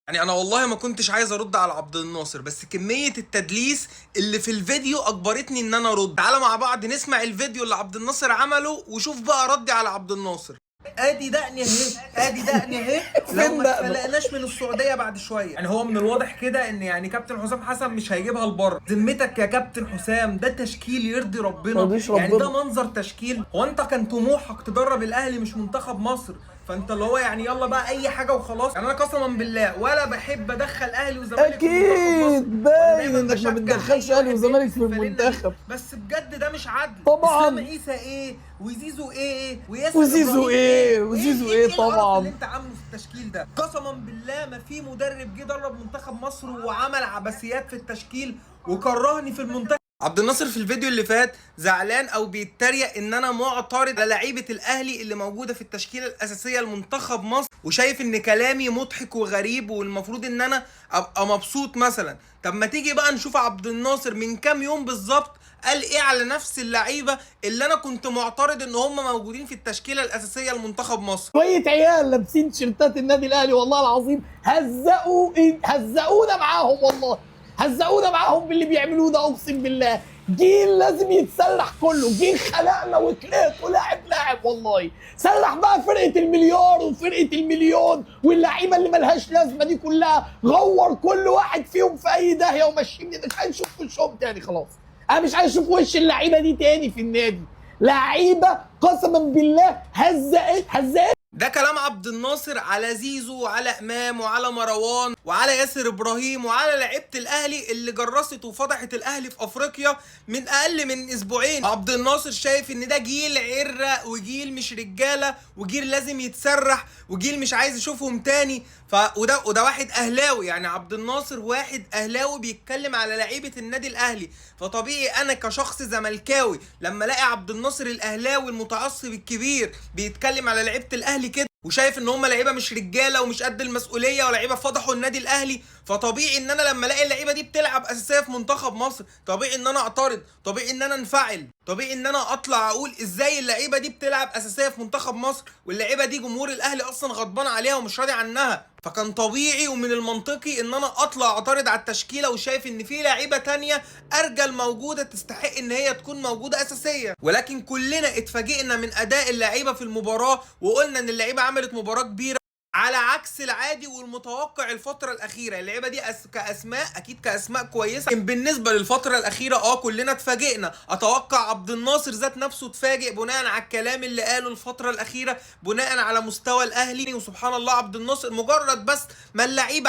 يعني انا والله ما كنتش عايز ارد على عبد الناصر، بس كمية التدليس اللي في الفيديو اجبرتني ان انا ارد. تعالى مع بعض نسمع الفيديو اللي عبد الناصر عمله وشوف بقى ردي على عبد الناصر. ادي دقني اهي، ادي دقني اهي. لو فين ما دقنه؟ اتفلقناش من السعودية بعد شويه. يعني هو من الواضح كده ان يعني كابتن حسام حسن مش هيجيبها لبره. ذمتك يا كابتن حسام ده تشكيل يرضي ربنا؟ يرضيش يعني ربنا. ده منظر تشكيل؟ هو انت كان طموحك تدرب الاهلي مش منتخب مصر؟ فانت اللي هو يعني يلا بقى اي حاجة وخلاص. يعني انا قسما بالله ولا بحب ادخل اهلي وزمالك في منتخب مصر، اكيد ولا باين دايما انك ما بشجع بتدخلش اي اهلي واحد وزمالك بيلبس في الفانلة دي. المنتخب. بس بجد ده مش عدل. طبعاً. اسلام عيسى ايه، وزيزو ايه، وياسر وزيزو إبراهيم إيه، وزيزو إيه القرف طبعاً. اللي انت عامله في التشكيل ده؟ قسما بالله ما في مدرب جه درب منتخب مصر وعمل عبثيات في التشكيل وكرهني في المنتخب. عبد الناصر في الفيديو اللي فات زعلان او بيتريق ان انا معترض على لعيبة الاهلي اللي موجودة في التشكيلة الاساسية لمنتخب مصر، وشايف ان كلامي مضحك وغريب والمفروض ان انا ابقى مبسوط مثلا. طب ما تيجي بقى نشوف عبد الناصر من كام يوم بالظبط قال ايه على نفس اللعيبة اللي انا كنت معترض ان هم موجودين في التشكيلة الاساسية لمنتخب مصر. شوية عيال لابسين تيشيرتات النادي الاهلي والله العظيم هزقوا هزقونا معاهم، والله هزقونا معاهم باللي بيعملوه ده. اقسم بالله جيل لازم يتسلح كله، جيل خلقنا وكلات ولاعب لاعب والله. سلح بقى فرقه المليار وفرقه المليون واللعيبة اللي ملهاش لازمه دي كلها، غور كل واحد فيهم في اي داهية ومشيني، مش عايز اشوف وشهم تاني خلاص. انا مش عايز اشوف وش اللعيبة دي تاني في النادي. لعيبة قسما بالله هزقت هزقت. ده كلام عبد الناصر على زيزو وعلى امام وعلى مروان وعلى ياسر ابراهيم وعلى لعيبة الاهلي اللي جرست وفضحت الاهلي في افريقيا من اقل من اسبوعين. عبد الناصر شايف ان ده جيل عره وجيل مش رجاله وجيل لازم يتسرح وجيل مش عايز يشوفهم تاني. وده واحد اهلاوي، يعني عبد الناصر واحد اهلاوي بيتكلم على لعيبة النادي الاهلي. فطبيعي انا كشخص زملكاوي لما الاقي عبد الناصر الاهلاوي المتعصب الكبير بيتكلم على لعيبة الاهلي كده وشايف ان هم لعيبة مش رجاله ومش قد المسؤولية ولاعيبه فضحوا النادي الاهلي، فطبيعي ان انا لما الاقي اللعيبة دي بتلعب اساسية في منتخب مصر طبيعي ان انا اعترض، طبيعي ان انا انفعل، طبيعي ان انا اطلع اقول ازاي اللعيبة دي بتلعب اساسية في منتخب مصر واللعيبة دي جمهور الاهلي اصلا غضبان عليها ومش راضي عنها. فكان طبيعي ومن المنطقي ان انا اطلع اعترض على التشكيلة وشايف ان في لعيبة تانية ارجل موجودة تستحق ان هي تكون موجودة اساسية. ولكن كلنا اتفاجئنا من اداء اللعيبة في المباراة وقلنا ان اللعيبة عملت مباراة كبيرة على عكس العادي والمتوقع الفترة الأخيرة. اللعيبة دي كأسماء أكيد كأسماء كويسة، لكن بالنسبة للفترة الأخيرة كلنا اتفاجئنا. أتوقع عبد الناصر ذات نفسه اتفاجئ بناء على الكلام اللي قاله الفترة الأخيرة، بناء على مستوى الأهلي. وسبحان الله عبد الناصر مجرد بس ما اللعيبة